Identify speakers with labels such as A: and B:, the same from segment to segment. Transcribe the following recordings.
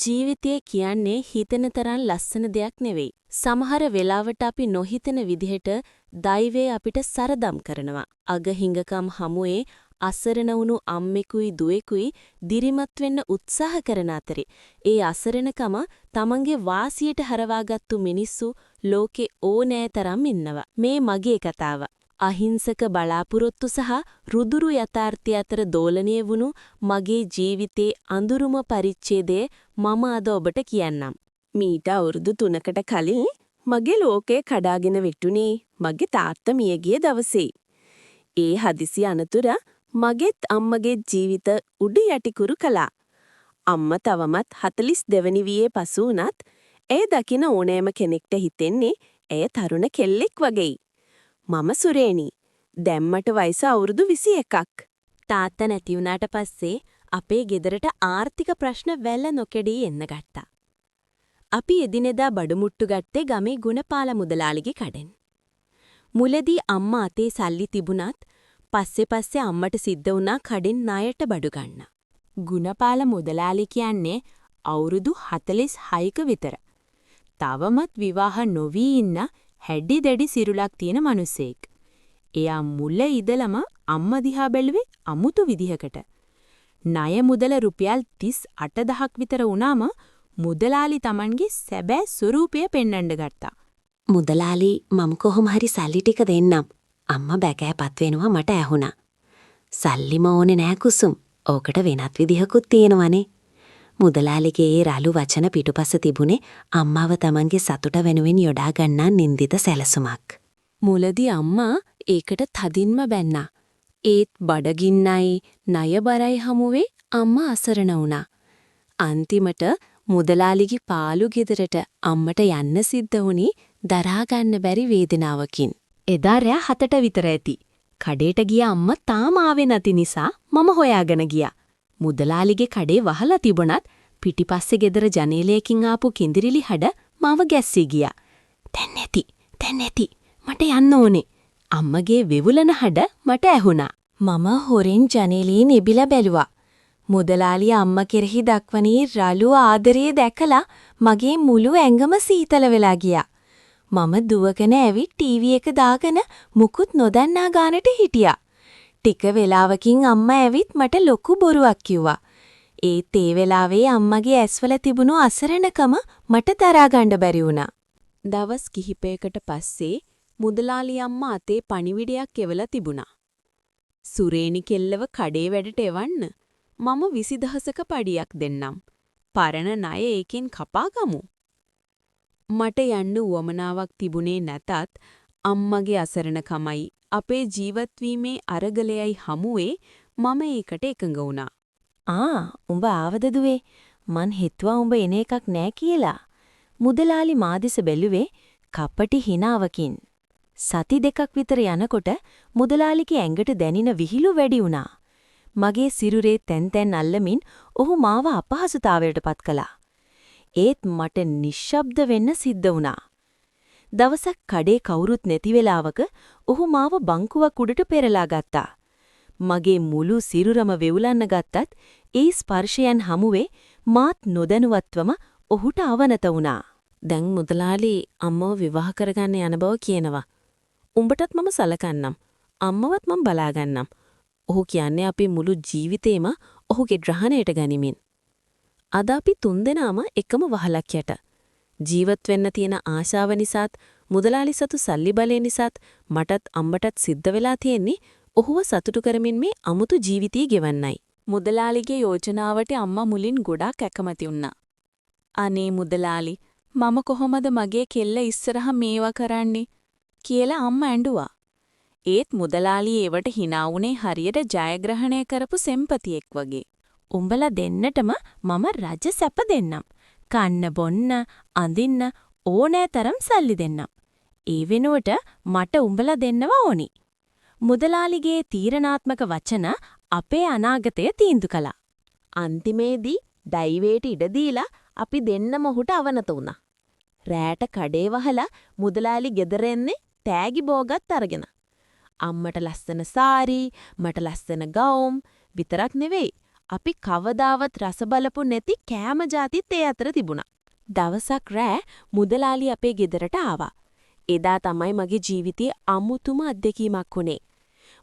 A: ජීවිතය කියන්නේ හිතෙන තරම් ලස්සන දෙයක් නෙවෙයි. සමහර වෙලාවට අපි නොහිතන විදිහට දෛවය අපිට සරදම් කරනවා. අගහිඟකම් හමුවේ අසරණ වුණු අම්මෙකුයි දුවෙකුයි දිරිමත් වෙන්න උත්සාහ කරන අතරේ ඒ අසරණකම තමන්ගේ වාසියට හරවාගත්තු මිනිස්සු ලෝකේ ඕනෑ තරම් ඉන්නවා. මේ මගේ කතාව. අහිංසක බලාපොරොත්තු සහ රුදුරු යථාර්ථය අතර දෝලනය වුණු මගේ ජීවිතේ අඳුරුම පරිච්ඡේදය මම අද ඔබට කියන්නම්. මීට අවුරුදු 3කට කලින් මගේ ලෝකය කඩාගෙන වැටුණේ මගේ තාත්තා මිය ගිය දවසේ. ඒ හදිසි අනතුර මගේත් අම්මගේ ජීවිත උඩු යටිකුරු කළා. අම්මා තවමත් 42 වෙනි වියේ පසු වුණත්, ඇය දකින ඕනෑම කෙනෙක්ට හිතෙන්නේ ඇය තරුණ කෙල්ලෙක් වගේයි. මම සුරේනි. දැන් මට වයස අවුරුදු 21ක්. තාත්තා නැති වුණාට පස්සේ අපේ ගෙදරට ආර්ථික ප්‍රශ්න වැල නොකැඩී එන්න ගත්තා. අපි එදිනෙදා බඩු මුට්ටු ගත්තේ ගමේ ගුණපාල මුදලාලිගේ කඩෙන්. මුලදී අම්මා අතේ සල්ලි තිබුණත්, පස්සේ පස්සේ අම්මට සිද්ධ වුණා කඩෙන් ණයට බඩු ගන්න.
B: ගුණපාල මුදලාලි කියන්නේ අවුරුදු 46ක විතර. තවමත් විවාහ නොවී ඉන්න හැඩි දැඩි සිරුලක් තියෙන මිනිසෙක්. එයා මුල ඉඳලම අම්මා දිහා බැලුවේ අමුතු විදිහකට. ණය මුදල රුපියල් 38,000ක් විතර වුණාම මුදලාලි තමන්ගේ සැබෑ ස්වරූපය පෙන්වන්න ගත්තා.
A: "මුදලාලි, මම කොහොම හරි සල්ලි ටික දෙන්නම්." අම්මා බැකෑපත් වෙනවා මට ඇහුණා. "සල්ලිම ඕනේ නෑ කුසුම්. ඕකට වෙනත් විදිහකුත් තියෙනවනේ." මුදලාලිගේ ඒ රළු වචන පිටුපස තිබුණේ අම්මව තමන්ගේ සතුට වෙනුවෙන් යොදා ගන්නා නින්දිත සැලසුමක්. මුලදී අම්මා ඒකට තදින්ම බැන්නා. ඒත් බඩගින්නයි ණය බරයි හමුවේ අම්මා අසරණ වුණා. අන්තිමට මුදලාලිගේ පාළු ගෙදරට අම්මට යන්න සිද්ධ වුණේ දරා ගන්න බැරි වේදනාවකින්. එදා රෑ 7ට විතර ඇති. කඩේට ගිය අම්මා තාම ආවේ නැති නිසා මම හොයාගෙන ගියා. මුදලාලිගේ කඩේ වහලා තිබුණත් පිටිපස්සේ ගෙදර ජනේලයකින් ආපු කිඳිරිලි හඩ මාව ගැස්සී ගියා. "දැන් ඇති, දැන් ඇති. මට යන්න ඕනේ." අම්මගේ වෙවුලන හඩ මට ඇහුණා. මම හොරෙන් ජනේලයෙන් එබිලා බැලුවා. මුදලාලි අම්මා කෙරෙහි දක්වන රළු ආදරය දැකලා මගේ මුළු ඇඟම සීතල වෙලා ගියා. මම දුවගෙන ඇවිත් ටීවී එක දාගෙන මුකුත් නොදන්නා ගානට හිටියා. ටික වෙලාවකින් අම්මා ඇවිත් මට ලොකු බොරුවක් කිව්වා. ඒත් ඒ වෙලාවේ අම්මගේ ඇස්වල තිබුණු අසරණකම මට දරා ගන්න බැරි වුණා. දවස් කිහිපයකට පස්සේ මුදලාලි අම්මා අතේ පණිවිඩයක් එවලා තිබුණා. "සුරේනි කෙල්ලව කඩේ වැඩට එවන්න. මම 20,000ක පඩියක් දෙන්නම්. පරණ ණය ඒකෙන් කපා ගමු." මට යන්න උවමනාවක් තිබුණේ නැතත්, අම්මගේ අසරණකමයි අපේ ජීවත් වීමේ අරගලයයි හමුවේ මම ඒකට එකඟ වුණා.
C: "ආ, උඹ ආවද දුවේ? මං හිතුවා උඹ එන එකක් නෑ කියලා." මුදලාලි මා දෙස බැලුවේ කපටි හිනාවකින්. සති 2ක් විතර යනකොට මුදලාලිගේ ඇඟට දැනෙන විහිළු වැඩි වුණා. මගේ සිරුරේ තැන් තැන් අල්ලමින් ඔහු මාව අපහසුතාවයට පත් කළා. ඒත් මට නිශ්ශබ්ද වෙන්න සිද්ධ වුණා. දවසක් කඩේ කවුරුත් නැති වෙලාවක ඔහු මාව බංකුවක් උඩට පෙරලා ගත්තා. මගේ මුළු සිරුරම වෙවුලන්න ගත්තත්, ඒ ස්පර්ශයන් හමුවේ මාත් නොදැනුවත්වම ඔහුට අවනත වුණා.
A: "දැන් මුදලාලි අම්මව විවාහ කරගන්න යන බව කියනවා. උඹටත් මම සලකන්නම්. අම්මවත් මම බලාගන්නම්. ඔහු කියන්නේ අපි මුළු ජීවිතේම ඔහුගේ ග්‍රහණයට ගනිමින්. අද අපි තුන්දෙනාම එකම වහලක් යට. ජීවත් වෙන්න තියෙන ආශාව නිසාත් මුදලාලි සතු සල්ලි බලය නිසාත් මටත් අම්මටත් සිද්ධ වෙලා තියෙන්නේ ඔහුව සතුටු කරමින් මේ අමුතු ජීවිතය ගෙවන්නයි."
B: මුදලාලිගේ යෝජනාවට අම්මා මුලින් ගොඩාක් අකමැති වුණා. "අනේ මුදලාලි, මම කොහොමද මගේ කෙල්ල ඉස්සරහ මේවා කරන්නේ?" කියලා අම්මා ඇඬුවා. ඒත් මුදලාලි ඒවට හිනා වුණේ හරියට ජයග්‍රහණය කරපු සෙම්පතියෙක් වගේ.
C: "උඹලා දෙන්නටම මම රජ සැප දෙන්නම්. කන්න බොන්න, අඳින්න ඕනෑ තරම් සල්ලි දෙන්නම්. ඒ වෙනුවට මට උඹලා දෙන්නව ඕනි." මුදලාලිගේ තීරණාත්මක වචන අපේ අනාගතය තීන්දුව කළා.
A: අන්තිමේදී දෛවයට ඉඩ දීලා අපි දෙන්නම ඔහුට අවනත වුණා. රෑට කඩේ වහලා මුදලාලි ගෙදර එන්නේ තෑගි බෝගත් අරගෙන. අම්මට ලස්සන සාරි, මට ලස්සන ගවුම් විතරක් නෙවෙයි,
B: අපි කවදාවත් රස බලපු නැති කෑම ජාතිත් ඒ අතර තිබුණා. දවසක් රෑ මුදලාලි අපේ ගෙදරට ආවා. එදා තමයි මගේ ජීවිතයේ අමුතුම අත්දැකීමක් වුණේ.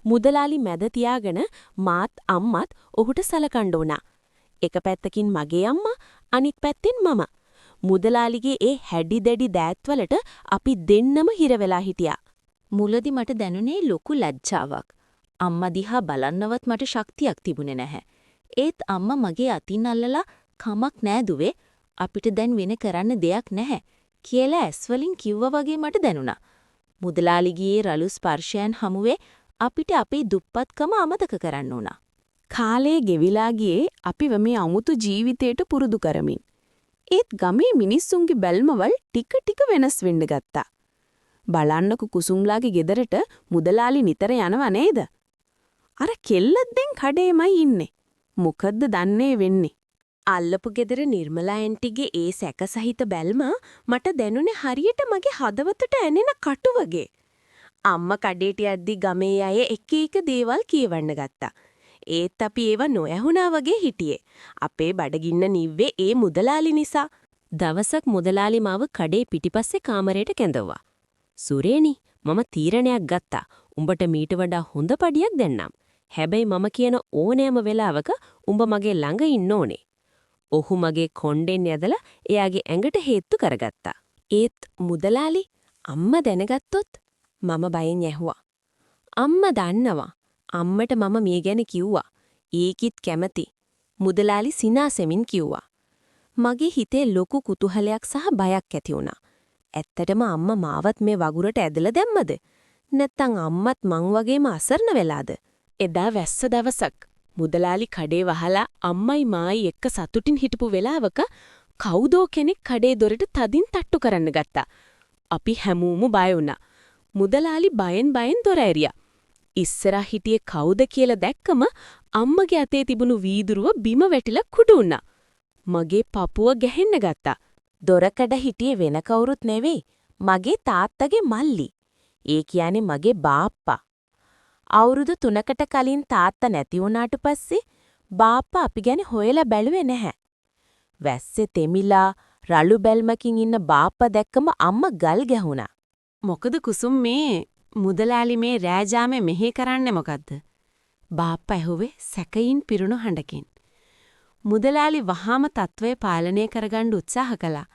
B: මුදලාලි මැද තියාගෙන මාත් අම්මත් ඔහුට සලකන්න වුණා. එක පැත්තකින් මගේ අම්මා, අනිත් පැත්තෙන් මම. මුදලාලිගේ ඒ හැඩි දැඩි දෑත්වලට අපි දෙන්නම හිර වෙලා හිටියා.
C: මුලදි මට දැනුනේ ලොකු ලැජ්ජාවක්. අම්මා දිහා බලන්නවත් මට ශක්තියක් තිබුණේ නැහැ. ඒත් අම්මා මගේ අතින් අල්ලලා, "කමක් නෑ දුවේ, අපිට දැන් වෙන කරන්න දෙයක් නැහැ" කියලා ඇස් වලින් කිව්වා වගේ මට දැනුණා. මුදලාලිගේ රළු ස්පර්ශයන් හමුවේ අපිට අපේ දුප්පත්කම අමතක කරන්න වුණා.
B: කාලය ගෙවිලා ගියේ අපිව මේ අමුතු ජීවිතයට පුරුදු කරමින්. ඒත් ගමේ මිනිස්සුන්ගේ බැල්මවල් ටික ටික වෙනස් වෙන්න ගත්තා. බලන්නකො, කුසුම්ලාගේ ගෙදරට මුදලාලි නිතර යනව නේද? අර කෙල්ලත් දැන් කඩේමයි ඉන්නේ. මොකද්ද දන්නේ වෙන්නේ?
A: අල්ලපු ගෙදර නිර්මලා ඇන්ටිගේ ඒ සැක සහිත බැල්ම මට දැනුනේ හරියට මගේ හදවතට ඇනෙන කටු වගේ. අම්මා කඩේට යද්දි ගමේ අය එක එක දේවල් කියවන්න ගත්තා. ඒත් අපි ඒව නොඇහුණා වගේ හිටියේ. අපේ බඩගින්න නිව්වේ ඒ මුදලාලි නිසා. දවසක් මුදලාලි මාව කඩේ පිටිපස්සේ කාමරයට කැඳවුවා. "සුරේනි, මම තීරණයක් ගත්තා. උඹට මීට වඩා හොඳ පඩියක් දෙන්නම්. හැබැයි මම කියන ඕනෑම වෙලාවක උඹ මගේ ළඟ ඉන්න ඕනේ." ඔහු මගේ කොණ්ඩෙන් ඇදලා එයාගේ ඇඟට හේත්තු කරගත්තා. ඒත් මුදලාලි, අම්මා දැනගත්තොත්? මම බයෙන් ඇහුවා. අම්මා දන්නවා. අම්මට මම මේ ගැන කිව්වා. ඒකිත් කැමති. මුදලාලි සිනාසෙමින් කිව්වා. මගේ හිතේ ලොකු කුතුහලයක් සහ බයක් ඇති වුණා. ඇත්තටම අම්මා මාවත් මේ වගුරට ඇදලා දැම්මද? නැත්තම් අම්මත් මං වගේම අසරණ වෙලාද?
B: එදා වැස්ස දවසක් මුදලාලි කඩේ වහලා අම්මයි මායි එක්ක සතුටින් හිටපු වෙලාවක කවුදෝ කෙනෙක් කඩේ දොරට තදින් තට්ටු කරන්න ගත්තා. අපි හැමෝම බය වුණා. මුදලාලි බයෙන් බයෙන් දොර ඇරියා. ඉස්සරහ හිටියේ කවුද කියලා දැක්කම අම්මගේ අතේ තිබුණු වීදුරුව බිම වැටිලා කුඩු වුණා. මගේ පපුව ගැහෙන්න ගත්තා.
C: දොරකඩ හිටියේ වෙන කවුරුත් නෙවෙයි, මගේ තාත්තගේ මල්ලි. ඒ කියන්නේ මගේ බාප්පා. අවුරුදු 3කට කලින් තාත්තා නැති වුණාට පස්සේ බාප්පා අපි ගැන හොයලා බැලුවේ නැහැ. වැස්සේ තෙමිලා රළු බැල්මකින් ඉන්න බාප්පා දැක්කම අම්මා ගල් ගැහුණා.
B: මොකද කුසුම්, මේ මුදලාලි මේ රෑ ජාමේ මෙහෙ කරන්නේ මොකද්ද? බාප්පා ඇහුවේ සැකයින් පිරුණු හඬකින්. මුදලාලි වහාම තත්වය පාලනය කරගන්න උත්සාහ කළා.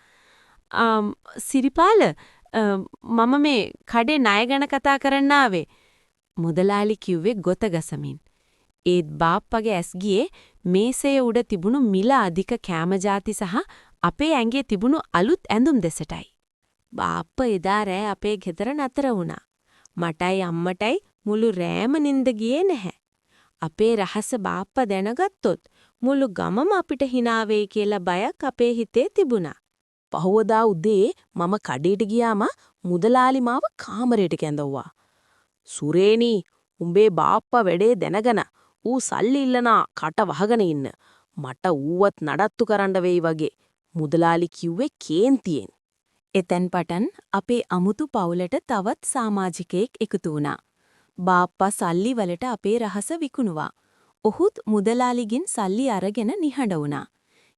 B: සිරිපාල, මම මේ කඩේ ණය ගැන කතා කරන්න ආවේ." මුදලාලි කිව්වේ ගොත ගසමින්. ඒත් බාප්පගේ ඇස් ගියේ මේසය උඩ තිබුණු මිල අධික කෑම ජාති සහ අපේ ඇඟේ තිබුණු අලුත් ඇඳුම් දෙසටයි. බාප්පා එදා රෑ අපේ ගෙදර නතර වුණා. මටයි අම්මටයි මුළු රෑම නින්ද ගියේ නැහැ. අපේ රහස බාප්පා දැනගත්තොත් මුළු ගමම අපිට හිනා වෙයි කියලා බයක් අපේ හිතේ තිබුණා.
D: පහුවදා උදේ මම කඩේට ගියාම මුදලාලි මාව කාමරයට කැඳවුවා. සුරේනි, උඹේ බාප්පා වැඩේ දැනගෙන ඌ සල්ලි ඉල්ලනා කට වහගෙන ඉන්න. මට ඌවත් නඩත්තු කරන්න වෙයි වගේ. මුදලාලි කිව්වේ කේන්තියෙන්.
C: එතැන් පටන් අපේ අමුතු පවුලට තවත් සාමාජිකයෙක් එකතු වුණා. බාප්පා සල්ලි වලට අපේ රහස විකුණුවා. ඔහුත් මුදලාලිගෙන් සල්ලි අරගෙන නිහඬ වුණා.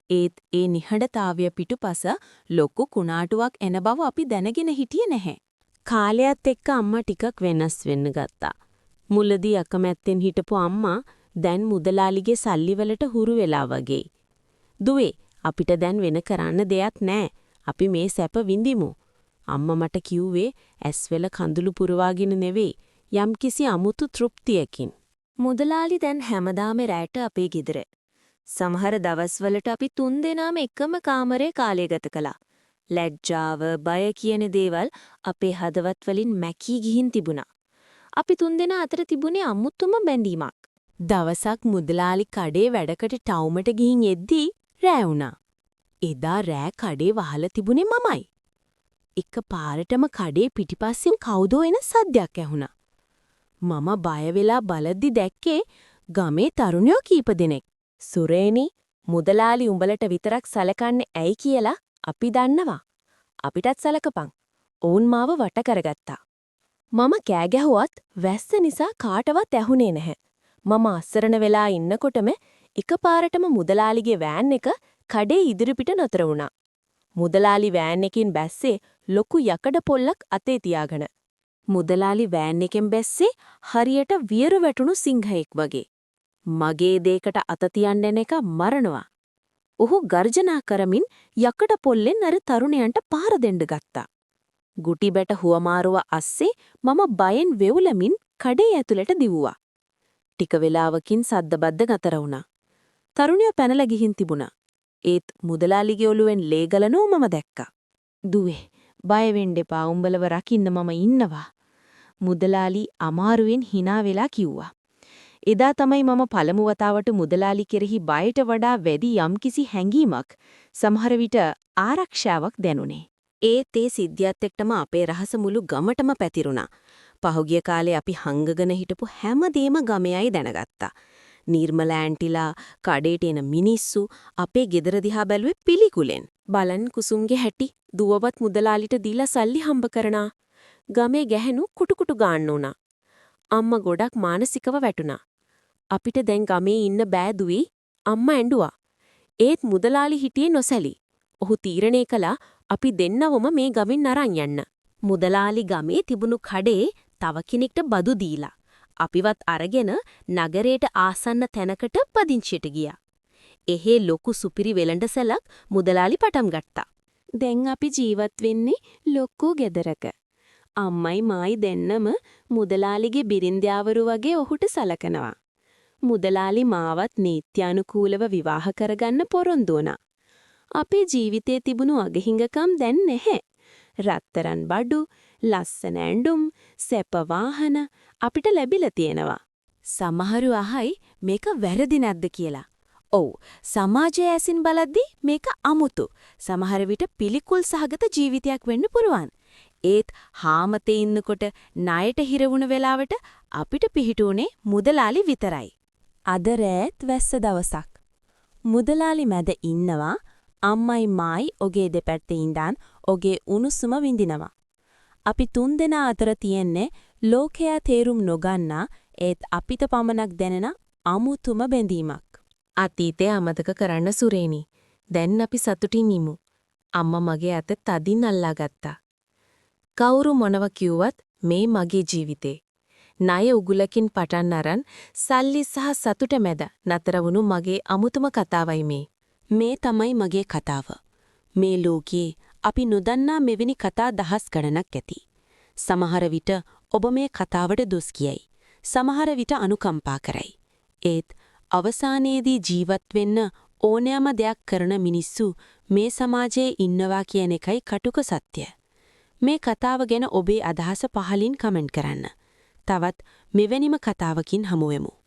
C: ඒත් ඒ නිහඬතාවය පිටුපස ලොකු කුණාටුවක් එන බව අපි දැනගෙන හිටියේ නැහැ.
B: කාලයත් එක්ක අම්මා ටිකක් වෙනස් වෙන්න ගත්තා. මුලදී අකමැත්තෙන් හිටපු අම්මා දැන් මුදලාලිගේ සල්ලි වලට හුරු වෙලා වගේ. දුවේ, අපිට දැන් වෙන කරන්න දෙයක් නෑ. අපි මේ සැප විඳිමු. අම්මා මට කිව්වේ ඇස්වල කඳුළු පුරවාගෙන නෙවෙයි, යම්කිසි අමුතු තෘප්තියකින්.
C: මුදලාලි දැන් හැමදාම රැට අපේ ගෙදර. සමහර දවස්වලට අපි තුන්දෙනාම එකම කාමරේ කාලය ගත කළා. ලැජ්ජාව, බය කියන දේවල් අපේ හදවත් වලින් මැකී ගිහින් තිබුණා. අපි තුන්දෙනා අතර තිබුණේ අමුතුම බැඳීමක්.
B: දවසක් මුදලාලි කඩේ වැඩකට ටවුමට ගිහින් එද්දී රෑ වුණා. එදා රෑ කඩේ වහලා තිබුණේ මමයි. එක පාරටම කඩේ පිටිපස්සෙන් කවුදෝ එන සද්දයක් ඇහුණා. මම බය වෙලා බලද්දි දැක්කේ ගමේ තරුණයෝ කීප දෙනෙක්. සුරේනි, මුදලාලි උඹලට විතරක් සලකන්නේ ඇයි කියලා අපි දන්නවා. අපිටත් සලකපන්. ඔවුන් මාව වට කරගත්තා. මම කෑ ගැහුවත් වැස්ස නිසා කාටවත් ඇහුනේ නැහැ. මම අසරණ වෙලා ඉන්නකොටම එකපාරටම මුදලාලිගේ වෑන් එක කඩේ ඉදිරිපිට නතර වුණා. මුදලාලි වෑන් එකෙන් බැස්සේ ලොකු යකඩ පොල්ලක් අතේ තියාගෙන. මුදලාලි වෑන් එකෙන් බැස්සේ හරියට වියරු වැටුණු සිංහයෙක් වගේ. මගේ දේකට අත තියන්න එන එක මරනවා. ඔහු ගර්ජනා කරමින් යකඩ පොල්ලෙන් අර තරුණයන්ට පාර දෙන්න ගත්තා. ගුටි බැට හුවමාරුව අස්සේ මම බයෙන් වෙවුලමින් කඩේ ඇතුළට දිව්වා. ටික වෙලාවකින් සද්ද බද්ද නතර වුණා. තරුණයෝ පැනලා ගිහින් තිබුණා. ඒත් මුදලාලිගේ ඔළුවෙන් ලේ ගලනෝ මම දැක්කා.
C: දුවේ, බය වෙන්න එපා, උඹලව රකින්න මම ඉන්නවා. මුදලාලි අමාරුවෙන් හිනා වෙලා කිව්වා. එදා තමයි මම පළමු වතාවට මුදලාලි කෙරෙහි බයට වඩා වැඩි යම්කිසි හැඟීමක්, සමහර විට ආරක්ෂාවක් දැනුනේ.
A: ඒත් ඒ සිද්ධියත් එක්කම අපේ රහස මුළු ගමටම පැතිරුණා. පහුගිය කාලේ අපි හංගගෙන හිටපු හැමදේම ගමේ අය දැනගත්තා. නිර්මල ඇන්ටිලා, කඩේට එන මිනිස්සු අපේ ගෙදර දිහා බැලුවේ පිළිකුලෙන්.
B: බලන් කුසුම්ගේ හැටි දුවවත් මුදලාලිට දීලා සල්ලි හම්බ කරනා. ගමේ ගැහැණු කුටු කුටු ගාන්න උනා. අම්මා ගොඩක් මානසිකව වැටුණා. අපිට දැන් ගමේ ඉන්න බෑ දුවේ, අම්මා ඇඬුවා. ඒත් මුදලාලි හිටියේ නොසැලී. ඔහු තීරණය කළා අපි දෙන්නවම මේ ගමෙන් අරන් යන්න.
A: මුදලාලි ගමේ තිබුණු කඩේ තව කෙනෙක්ට බදු දීලා අපිවත් අරගෙන නගරයට ආසන්න තැනකට පදිංචියට ගියා. එහෙ ලොකු සුපිරි වෙළඳසැලක් මුදලාලි පටන් ගත්තා.
B: දැන් අපි ජීවත් වෙන්නේ ලොකු ගෙදරක. අම්මයි මායි දෙන්නම මුදලාලිගේ බිරින්දෑවරු වගේ ඔහුට සලකනවා. මුදලාලි මාවත් නීත්‍යානුකූලව විවාහ කරගන්න පොරොන්දු වුණා. අපේ ජීවිතේ තිබුණු අගහිඟකම් දැන් නැහැ. රත්තරන් බඩු, ලස්සන ඇඳුම්, සැප වාහන අපිට ලැබිලා තියෙනවා.
C: සමහරු අහයි මේක වැරදි නැද්ද කියලා. ඔව්, සමාජය ඇසින් බලද්දි මේක අමුතු. සමහර විට පිළිකුල් සහගත ජීවිතයක් වෙන්න පුළුවන්. ඒත් හාමතේ ඉන්නකොට ණයට හිර වුණ වෙලාවට අපිට පිහිටුනේ මුදලාලි විතරයි. අද රෑත් වැස්ස දවසක්. මුදලාලි මැද ඉන්නවා, අම්මයි මායි ඔගේ දෙපැත්තේ ඉඳන් ඔගේ උණුසුම විඳිනවා. අපි තුන්දෙනා අතර තියෙන්නේ ලෝකයා තේරුම් නොගන්නා, ඒත් අපිට පමණක් දැනෙන අමුතුම බැඳීමක්.
B: අතීතය අමතක කරන්න සුරේනි. දැන් අපි සතුටින් ඉමු. අම්මා මගේ අත තදින් අල්ලා ගත්තා. කවුරු මොනව කිව්වත් මේ මගේ ජීවිතේ. ණය උගුලකින් පටන් අරන් සල්ලි සහ සතුට මැද නතර වුණු මගේ අමුතුම කතාවයි මේ.
C: මේ තමයි මගේ කතාව. මේ ලෝකයේ අපි නොදන්නා මෙවැනි කතා දහස් ගණනක් ඇති. සමහර විට ඔබ මේ කතාවට දොස් කියයි. සමහර විට අනුකම්පා කරයි. ඒත් අවසානයේදී ජීවත් වෙන්න ඕනෑම දෙයක් කරන මිනිස්සු මේ සමාජයේ ඉන්නවා කියන එකයි කටුක සත්‍ය. මේ කතාව ගැන ඔබේ අදහස පහලින් කමෙන්ට් කරන්න. තවත් මෙවැනිම කතාවකින් හමුවෙමු.